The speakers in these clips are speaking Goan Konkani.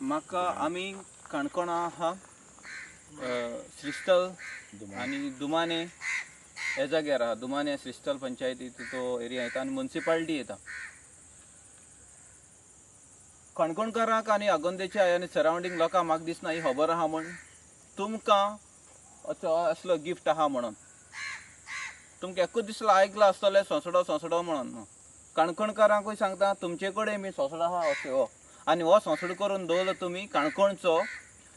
म्हाका आमी काणकोणा आहा, श्रीस्थल आनी दुमाने ह्या जाग्यार आहा. दुमाने श्रीस्थल पंचायती तो एरिया येता आनी मुन्सिपालिटी येता. काणकोणकारांक आनी आगोंदेच्या आनी सरावंडींग लोकांक म्हाका दिसना ही खबर आहा म्हूण तुमकां असो असलो गिफ्ट आहा म्हणून. तुमकां एकूच दिसलां आयकलां आसतलें सोंसडो सोंसडो म्हणून. काणकोणकारांकूय सांगता तुमचे कडेन मी सोंसडो आहा असो हो आनी हो सोंसडो करून दवरलो तुमी काणकोणचो,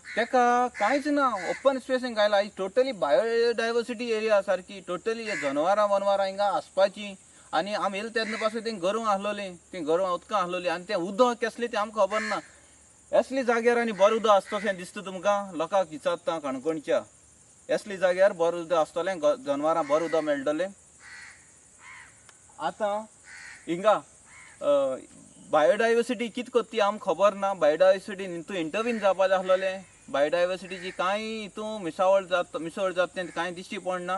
तेका कांयच ना, ओपन स्पेसींग घायला. ही टोटली बायोडायवर्सिटी एरिया सारकी, टोटली जनवरां वनवरां हिंगा आसपाची. आनी आमी येयले तेन्ना पासून तीं गोरवां आसलोलीं, तीं गोरवां उदकां आसलोलीं आनी तें उदक केसलें तें आमकां खबर ना. असली जाग्यार आनी बरें उदक आसतशें दिसता तुमकां? लोकांक विचारता काणकोणच्या, असली जाग्यार बरें उदक आसतलें, जनवरां बरें उदक मेळटलें? आतां हिंगा बायोडायवर्सिटी कितें करता ती आमकां खबर ना. बायोडायवर्सिटी हितून इंटरवीन जावपाचें आसलेलें. बायोडायवर्सिटीची कांय हितून मिसावळ जाता, मिसळ जाता तें कांय दिश्टी पडना.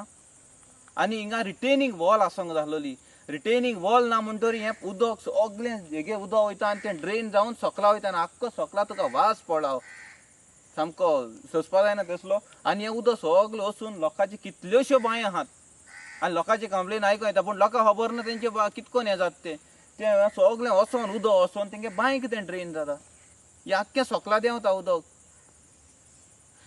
आनी हिंगा रिटेनींग वॉल आसूंक जाय आसलोली. रिटेनींग वॉल ना म्हणटरी हें उदक सगळें हेगे उदक वयता आनी तें ड्रेन जावन सकला वयता आनी आख्खो सकला तुका वास पडला सामको सोंसपा जायना तसलो. आनी हें उदक सगळें वचून लोकांची कितल्योश्यो बांयो आहात आनी लोकांची कंप्लेन आयकूंक येता, पूण लोकांक खबर ना तेंचे कितकोन हें जाता तें. तें सगळें वचोन उदक वचोन तेंगे बांयक तें ड्रेन जाता, हें आख्खें सकला देंवता उदक.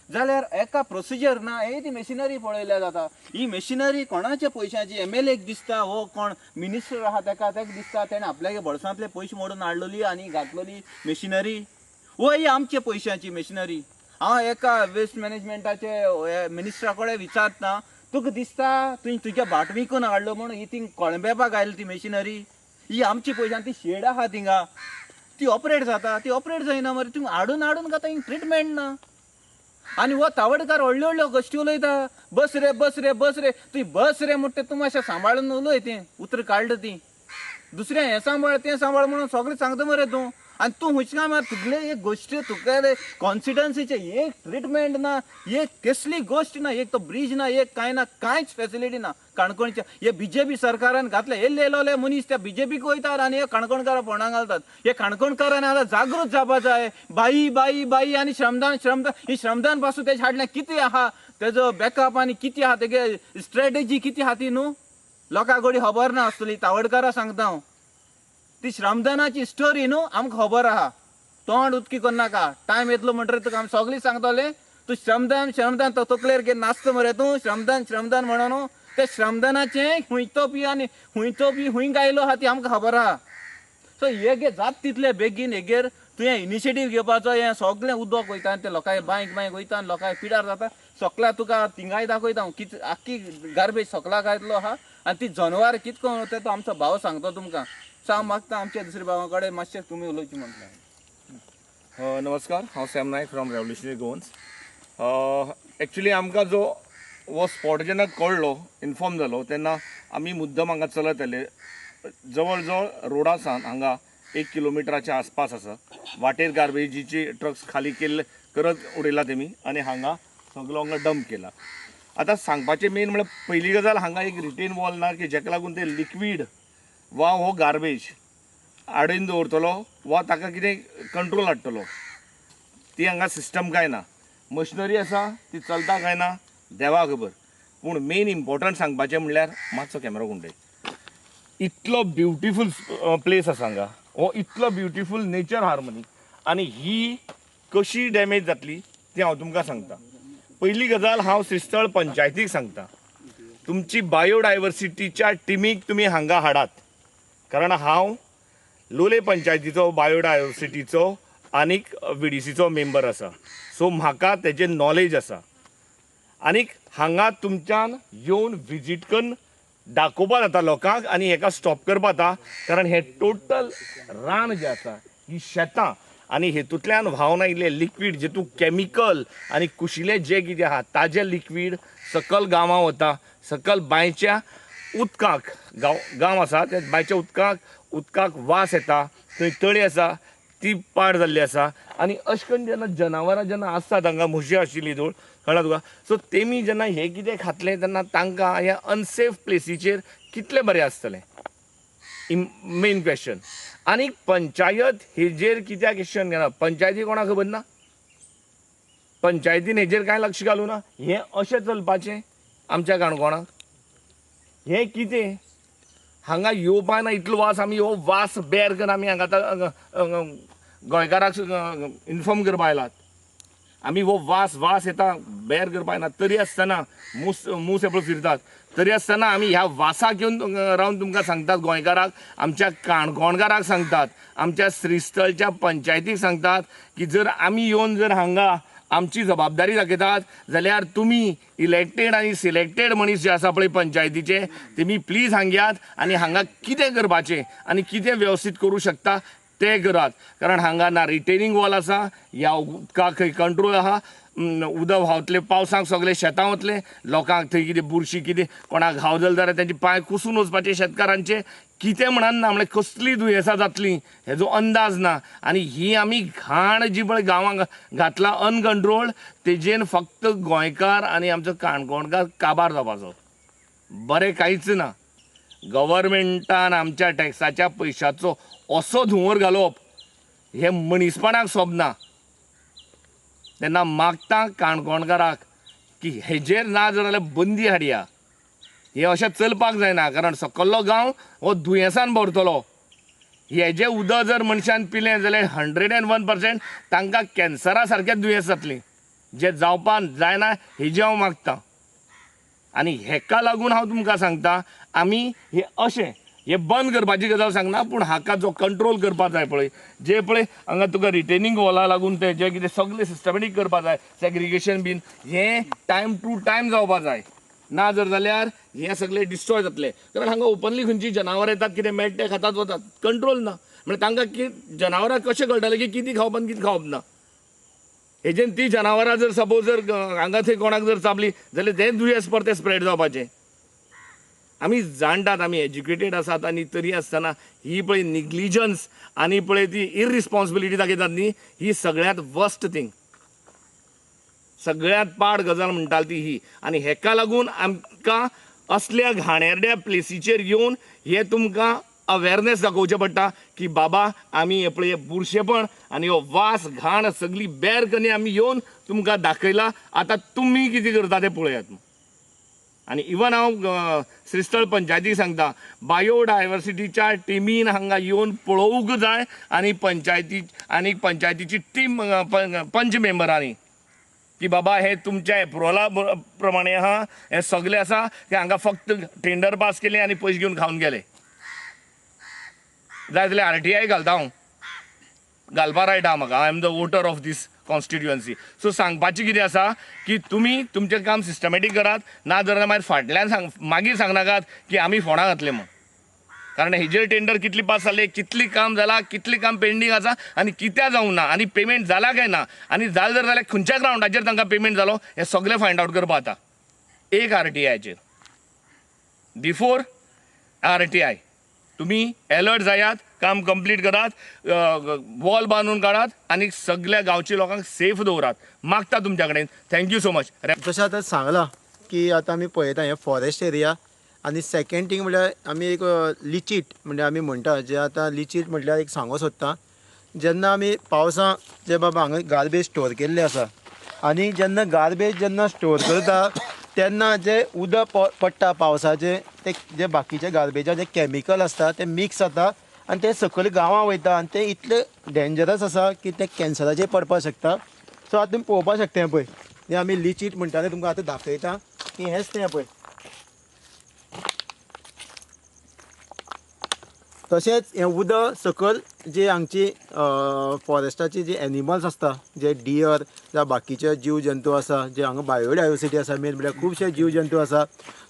जाल्यार एका प्रोसिजर ना, हे ती मशिनरी पळयल्यार जाता. ही मशिनरी कोणाच्या पयशांची? एम एल एक दिसता, हो कोण मिनिस्टर आहा तेका तेका दिसता तेणें आपल्यागे बोल्सांतले पयशे मोडून हाडलोली आनी घातलोली मशिनरी. वो ही आमच्या पयशांची मशिनरी. हांव एका वेस्ट मॅनेजमेंटाचे मिनिस्टरा कडेन विचारता, तुका दिसता तुवें तुज्या भाट विकून हाडलो म्हणून ही ती कोळंबेपाक आयली ती मशिनरी? ही आमची पयशां ती शेड आहा थिंगा, ती ऑपरेट जाता, ती ऑपरेट जायना मरे. तुमी हाडून हाडून घाता, हिंगा ट्रिटमेंट ना. आनी हो तावडकार व्हडल्यो व्हडल्यो गोश्टी उलयता, बस रे बस रे बस रे. तुवें बस रे म्हणटा तूं मातशें सांबाळून उलय, तें उतरां काडटा तीं. दुसरें हें सांबाळ तें सांबाळ म्हणून सगळें सांगता मरे तूं. आनी तूं हुंयच काय मार तुगले एक गोश्टी, तुगेले कॉन्स्टिट्युन्सीचे एक ट्रिटमेंट ना, एक कसली गोश्ट ना, एक तो ब्रिज ना, एक कांय ना, कांयच फेसिलिटी ना काणकोणच्या. हे बीजेपी सरकारान घातले येयल्ले येयलोले मनीस त्या बीजेपीक वयतात आनी हे काणकोणकारां फोंडां घालतात. हे काणकोणकारान आतां जागृत जावपा जाय. बाई बाई बाई आनी श्रमदान श्रमदान, ही श्रमदान पासून तेजें हाडलें कितें आहा तेजो बॅकअप आनी कितें आहा तेगे स्ट्रेटेजी कितें आहा ती न्हू लोकां कडेन खबर ना आसतली. तावडकारां सांगता हांव, ती श्रमदानाची स्टोरी न्हू आमकां खबर आहा. तोंड उदकी करनाका, टायम येतलो म्हणटरीर तुका आमी सगळीं सांगतले. तूं श्रमदान श्रमदान तो तकलेर घेवन नाचता मरे तूं, श्रमदान श्रमदान म्हणून न्हू ते श्रमदानाचें हुंयतो बी आनी हुंयतो बी हुंय गायलो आहा ती आमकां खबर आहा. सो हेगे जात तितले बेगीन हेगेर तुवें इनिशिएटीव घेवपाचो. हें सगळें उदक वयता आनी तें लोकांक बांयक बांयक वयता आनी लोकांक पिडार जाता. सकला तुका थिंगाय दाखयता हांव कित आख्खी गार्बेज सकला घातलो आहा आनी ती जनवार कित करून वता तो आमचो भाव सांगता तुमकां. सो हांव मागता आमच्या दुसऱ्या भावा कडेन मातशें तुमी उलोवचें म्हणटा. नमस्कार, हांव Sam Naik from Revolutionary Goans. Actually आमकां जो हो स्पॉट जेन्ना कळ्ळो, इन्फॉर्म जालो तेन्ना आमी मुद्दम हांगा चलत आयले. जवळ जवळ रोडा सावन हांगा 1 किलोमिटराच्या आसपास आसा. वाटेर गार्बेजीची ट्रक्स खाली केल्ले करत उडयला तेमी आनी हांगा सगलो हांगा डंप केला. आतां सांगपाचें मेन म्हळ्यार पयली गजाल, हांगा एक रिटेन वॉल ना की जेका लागून ते लिक्वीड वा हो गार्बेज आडून दवरतलो वा ताका कितें कंट्रोल हाडटलो, ती हांगा सिस्टम कांय ना. मशिनरी आसा ती चलता काय ना देवा खबर. पूण मेन इम्पॉर्टंट सांगपाचें म्हणल्यार मातसो कॅमेरो गुंडय, इतलो ब्युटिफूल प्लेस आसा हांगा, हो इतलो ब्युटिफूल नेचर हार्मनी, आनी ही कशी डॅमेज जातली ती हांव तुमकां सांगता. पयली गजाल हांव श्रीस्थळ पंचायतीक सांगता, तुमची बायोडायवर्सिटीच्या टिमीक तुमी हांगा हाडात. कारण हांव लोले पंचायतीचो बायोडायवर्सिटीचो आनीक VDCचो मेंबर आसा, सो म्हाका तेजें नॉलेज आसा. आनीक हांगा तुमच्यान येवन विजीट करून दाखोवपा जाता लोकांक आनी हेका स्टॉप करपा जाता. कारण हें टोटल रान जें आसा, ही शेतां आनी हेतूंतल्यान व्हांवन आयिल्लें लिक्वीड जेतूं कॅमिकल आनी कुशिल्लें जें कितें आहा ताजें लिक्वीड सकल गांवां वता, सकल बांयच्या उदकाक, गांव आसा त्या बांयच्या उदकाक वास येता, थंय तळी आसा ती पाड जाल्ली आसा. आनी अशें करून जेन्ना जनावरां जेन्ना आसतात हांगा, म्हशी आशिल्ली धोळ कळ्ळा तुका, सो तेमी जेन्ना हें कितें खातलें तेन्ना तांकां ह्या अनसेफ प्लेसीचेर कितलें बरें आसतलें. Main question. आनी पंचायत हेजेर कित्याक एक्शन घेना? पंचायती कोणाक खबर ना, पंचायतीन हेजेर कांय लक्ष घालूं ना. हें अशें चलपाचें आमच्या काणकोणाक? हें कितें हांगा येवपा ना इतलो वास? आमी हो वास बेर करून आमी हांगा आतां गोंयकाराक इन्फॉर्म करपा आयलात. आमी हो वास वास येता बेर करपा येना, तरी आसतना मूस मूस हे पळय फिरतात, तरी आसतना आमी ह्या वासाक येवन रावन तुमकां सांगतात, गोंयकाराक, आमच्या काणकोणकाराक सांगतात, आमच्या श्रीस्थळच्या पंचायतीक सांगतात की जर आमी येवन जर हांगा आमची जबाबदारी दाखयतात जाल्यार तुमी इलेक्टेड आनी सिलेक्टेड मनीस जे आसा पळय पंचायतीचे, तेमी प्लीज हांगा येयात आनी हांगा कितें करपाचें आनी कितें वेवस्थीत करूं शकता तें करात. कारण हांगा ना रिटेनिंग वॉल आसा, ह्या उदकाक खंय कंट्रोल आहा, उदक व्हांवतलें पावसाक सगळें शेतां वतलें, लोकांक थंय कितें बुरशी कितें कोणाक घाव जालो जाल्यार तेंचे पांय कुसून वचपाचे शेतकारांचे, कितें म्हणान ना, म्हणल्यार कसलीं दुयेंसां जातलीं हेजो अंदाज ना. आनी ही आमी घाण जी पळय गांवांक घातला अनकंट्रोल्ड, तेजेन फक्त गोंयकार आनी आमचो काणकोणकार काबार जावपाचो, बरें कांयच ना. गव्हर्मेंटान आमच्या टॅक्साच्या पयशाचो असो धुंवर घालप हें मनीसपणाक सोबना. तेन्ना मागता काणकोणकाराक की हेजेर ना जाल्यार बंदी हाडया, हें अशें चलपाक जायना, कारण सकल्लो गांव हो दुयेंसान भरतलो. हेजें उदक जर मनशान पिलें जाल्यार 101% तांकां कॅन्सरा सारकें दुयेंस जातलीं, जें जावपाक जायना हेजें हांव मागता. आनी हेका लागून हांव तुमकां सांगता, आमी हे अशें हे बंद करपाची गजाल सांगना, पूण हाका जो कंट्रोल करपा जाय पळय, जे पळय हांगा तुका रिटेनिंग वॉला लागून ते जे कितें सगळें सिस्टमॅटीक करपा जाय, सेग्रिगेशन बीन हें टायम टू टायम जावपा जाय, ना जर जाल्यार हें सगळें डिस्ट्रॉय जातलें. कारण हांगा ओपनली खंयची जनावरां येतात, कितें मेळटा तें खातात वतात, कंट्रोल ना. म्हणल्यार तांकां की जनावरां कशें कळटलें की कितें खावप आनी कितें खावप ना? हेजेन ती जनावरां जर सपोज जर हांगा थंय कोणाक जर चाबली जाल्यार तें दुयेंस परतें स्प्रेड जावपाचें. आमी जाणटात, आमी एज्युकेटेड आसात, आनी तरी आसतना ही पळय निग्लिजन्स आनी पळय ती इररिस्पॉन्सिबिलिटी दाखयतात न्ही, ही सगळ्यांत वर्स्ट थींग, सगळ्यांत पाड गजाल म्हणटाली ती ही. आनी हेका लागून आमकां असल्या घाणेरड्या प्लेसीचेर येवन हे तुमकां अवेरनेस दाखोवचें पडटा की बाबा आमी हे पळय बुरशेपण आनी हो वास घाण सगळी बेर कनी आमी येवन तुमकां दाखयला, आतां तुमी कितें करता तें पळयात. आनी इवन हांव श्रीस्थळ पंचायतीक सांगता, बायोडायवर्सिटीच्या टिमीन हांगा येवन पळोवंक जाय आनी पंचायती आनी पंचायतीची टीम पंच मेंबरांनी की बाबा हे तुमच्या एप्रुवला प्रमाणे आहा, हें सगळें आसा की हांगा फक्त टेंडर पास केलें आनी पयशे घेवन खावन गेले. जाय जाल्यार RTI घालता हांव, घालपा रायट आहा म्हाका, I am the voter of this constituency. So सांगपाचें कितें आसा की तुमी तुमचें काम सिस्टमॅटीक करात, ना जाल्यार मागीर फाटल्यान सांग मागीर सांगनाकात की आमी फोंडां घातले म्हूण. कारण हेजेर टेंडर कितली पास जाले, कितली काम जाला, कितली काम पेंडींग आसा आनी कित्याक जावंक ना आनी पेमेंट जाला काय ना आनी जालें जर जाल्यार खंयच्या ग्रावंडाचेर तांकां पेमेंट जालो, हें सगळें फायंड आवट करपा जाता एक RTIचेर. बिफोर RTI तुमी एलर्ट जायात, काम कंप्लीट करात, वॉल बांदून काडात आनी सगळ्या गांवच्या लोकांक सेफ दवरात. मागता तुमच्या कडेन. Thank you so much. जशें आतां सांगलां की आतां आमी पळयता हें फॉरेस्ट एरिया, आनी सेकेंड थींग म्हणल्यार आमी एक लिचीट म्हणजे आमी म्हणटा, जे आतां लिचीट म्हटल्यार एक सांगो सोदता, जेन्ना आमी पावसां जे बाबा हांगा गार्बेज स्टोर केल्ले आसा आनी जेन्ना गार्बेज जेन्ना स्टोर करता तेन्ना जे उदक पडटा पावसाचें ते जे बाकीचे गार्बेजा जे केमिकल आसता ते मिक्स जाता आनी ते सकयल गांवां वयता आनी ते इतले डेंजरस आसा की ते कॅन्सराचेर पडपाक शकता. सो आतां तुमी पळोवपाक शकता हें पळय, हें आमी लिचीट म्हणटा तें तुमकां आतां दाखयता की हेंच तें पळय. तशेंच हें उदक सकयल जे हांगची फॉरेस्टाची जे एनिमल्स आसता, जे डियर जावं बाकीचे जीव जंतू आसा, जे हांगा बायोडायवर्सिटी आसा मेन म्हळ्यार खुबशे जीव जंतू आसा,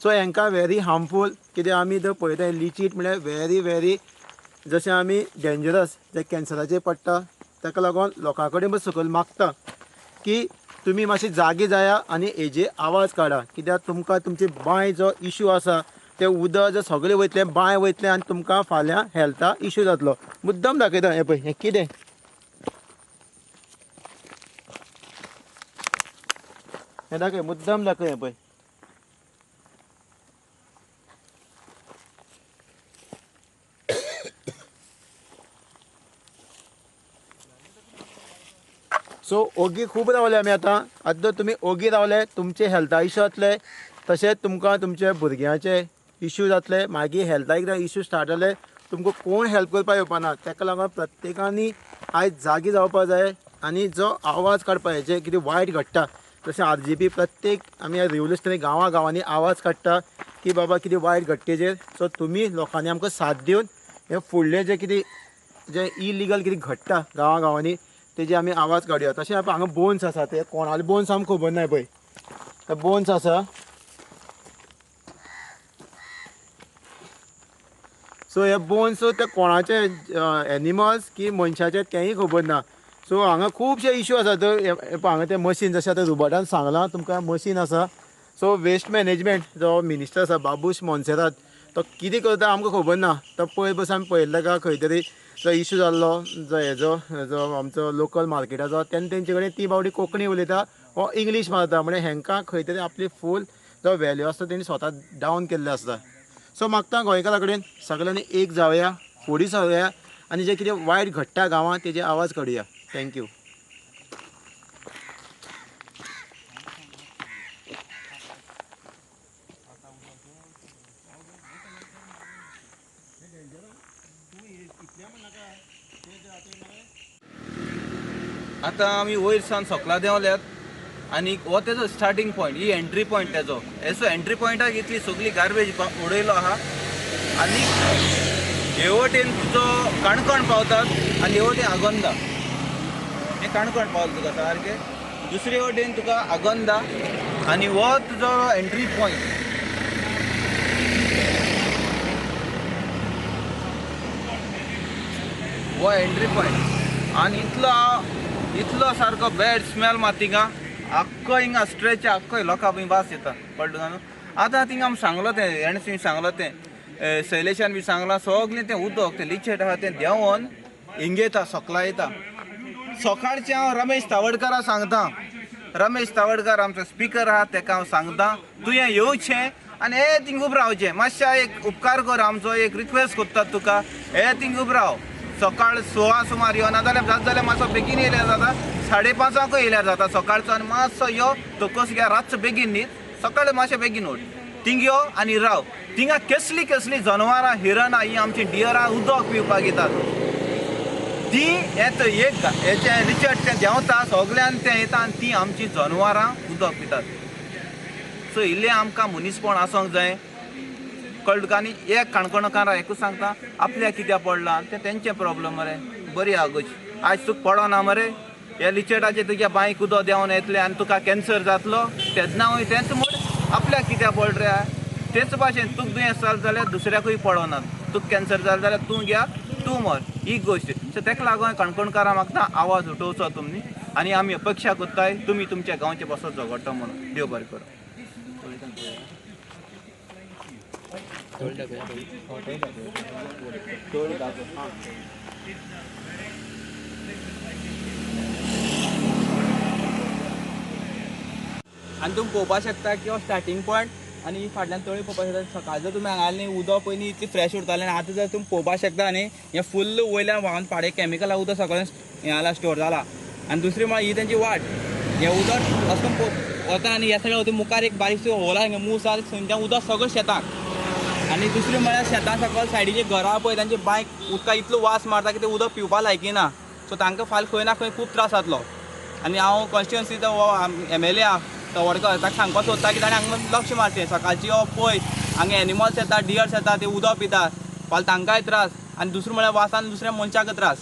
सो हेंकां व्हेरी हार्मफूल. कित्याक आमी जर पळयता लिचीट म्हळ्यार व्हेरी व्हेरी जशें आमी डेंजरस जे कॅन्सराचेर पडटा, ताका लागून लोकां कडेन सकयल मागता की तुमी मातशी जागे जाया आनी हेजे आवाज काडा, कित्याक तुमकां तुमची बांय जो इशू आसा ते उदक जर सगळें वयतलें बांय वयतलें आनी तुमकां फाल्यां हेल्था इशू जातलो. मुद्दम दाखयता हें पळय, हें कितें हें दाखय, मुद्दम दाखय हें पळय. सो ओगी खूब रावले आमी आतां. आतां जर तुमी ओगी रावले तुमचे हेल्था इशू जातले, तशेंच तुमकां तुमच्या भुरग्यांचे इशू जातले. मागीर हेल्था एकदां इशू स्टार्ट जाले तुमकां कोण हेल्प करपाक येवपा ना. ताका लागून प्रत्येकांनी आयज जागी जावपा जाय आनी जो आवाज काडपा जाय जे कितें वायट घडटा. तशें RGP प्रत्येक आमी रिवोल्युशनरी गांवां गांवांनी आवाज काडटा की बाबा कितें वायट घडटेचेर. सो तुमी लोकांनी आमकां साथ दिवन हे फुडलें जें कितें जें इलिगल कितें घडटा गांवां गांवांनी तेजे आमी आवाज काडुया. तशें हांगा बोन्स आसा, ते कोणाले बोन्स आमकां खबर ना पळय, ते बोन्स आसा. सो हे बोन्स ते कोणाचे एनिमल्स की मनशाचे तेंय खबर ना. सो हांगा खुबशे इशू आसात. हांगा तें मशीन जशें आतां रुबर्टान सांगलां तुमकां मशीन आसा. सो वेस्ट मॅनेजमेंट जो मिनिस्टर आसा बाबूश मोन्सेरात तो कितें करता आमकां खबर ना. तो पयर बस आमी पळयल्लो का खंय तरी जो इशू जाल्लो जो हेजो जो आमचो लोकल मार्केटाचो, तेन्ना तेंचे कडेन ती बावडी कोंकणी उलयता वो इंग्लीश मारता. म्हणजे हेंकां खंय तरी आपली फूल जो वेल्यू आसता तेणी स्वता डावन केल्ले आसता. सो मागता गोंयकारा कडेन सगळ्यांनी एक जावया, फुडें सरया आनी जें कितें वायट घडटा गांवांत तेजे आवाज काडुया. Thank you. आतां आमी वयर सावन सकला देंवल्यात आनी हो तेजो स्टार्टींग पॉयंट, ही एंट्री पॉयंट तेजो. हेसो एंट्री पॉयंटाक इतली सगळी गार्बेज उडयलो आहा आनी हे वटेन तुजो काणकोण पावतात आनी हे वटेन आगोंदा. हें काणकोण पावता तुका सारकें, दुसरे वटेन तुका आगोंदा आनी हो तुजो एंट्री पॉयंट. हो एंट्री पॉयंट आनी इतलो इतलो सारको बॅड स्मेल मात थिंगा आख्खो हिंगा स्ट्रेच आख्खो लोकां बी वास येता कळ्ळें न्हू. आतां थिंगा आमी सांगलो तें हेणें तुवें सांगलो तें शैलेशान बी सांगलां सगळें तें उदक तें लिचेट आहा तें देंवोन हिंग येता सकला येता. सकाळचें हांव रमेश तावडकारा सांगता, रमेश तावडकार आमचो स्पिकर आहा तेका हांव सांगता तुवें येवचें आनी हे थिंग उब रावचें. मातशें एक उपकार कर, आमचो एक रिक्वेस्ट करता तुका, हे थिंग उब राव. सकाळ 6 सुमार यो, नाजाल्यार जात जाल्यार मातसो बेगीन येयल्यार जाता, 5:30 येयल्यार जाता सकाळचो. आनी मातसो यो तकस घे, रातचो बेगीन न्हीद, सकाळी मातशें बेगीन उठ, थिंग यो आनी राव. थिंगा कसली कसली जनवरां हिरणां ही आमची डियरां उदक पिवपाक येतात ती येत एक हेचें रिचर्ड तें देंवता सगळ्यान तें येता आनी ती आमची जनवरां उदक पितात. सो इल्लें आमकां मनीसपण आसूंक जाय कळ्ळें तुका. आनी एक काणकोणकारां एकूच सांगता आपल्याक कित्याक पडलां तें तेंचें प्रॉब्लम मरे. बरी आगोश आयज तुका पडना मरे ह्या लिचेटाचें तुज्या बांयक उदक देंवन येतलें आनी तुका कॅन्सर जातलो तेन्ना तेंच म्हण आपल्याक कित्याक पडलें रे. तेच भाशेन तुका दुयेंस जालें जाल्यार दुसऱ्याकूय पडना, तुका कॅन्सर जालें जाल्यार तूं घ्या तूं मर, ही गोश्ट. सो तेका लागून काणकोणकारां मागता आवाज उठोवचो तुमी आनी आमी अपेक्षा करताय तुमी तुमच्या गांवचे पासत झगडटा म्हणून. देव बरें करूं. आनी तुमी पळोवपाक शकता की हो स्टार्टींग पॉयंट आनी फाटल्यान तळी पळोवपाक शकता. सकाळ जर तुमी हांगा आयले न्ही उदक पयलीं इतली फ्रेश उरतालें आनी आतां जर तुमी पळोवपाक शकता न्ही हें फुल्ल वयल्यान व्हांवन पाडे केमिकला उदक सगळें हें जाला स्टोर जाला. आनी दुसरी म्हळ्यार ही तेंची वाट, हें उदक अशें वता आनी ह्या सायडीन वता मुखार एक बारीकसो होल आहा मूस आहा थंयच्यान उदक सगळें शेताक. आनी दुसरें म्हळ्यार शेतां सकयल सायडीची घरां पळय तांची बांयक उदका इतलो वास मारता की तें उदक पिवपा लायकी ना. सो तांकां फाल्यां खंय ना खंय खूब त्रास जातलो. आनी हांव कॉन्स्टिट्युएन्सीचो MLA आहा तवडकर ताका सांगपाक सोदता की ताणें हांगा लक्ष मारचें. सकाळची यो पळय हांगा एनिमल्स येता, डियर्स येता, ते उदक पिता, फाल्यां तांकांय त्रास आनी दुसरें म्हळ्यार वासान दुसऱ्या मनशाक त्रास.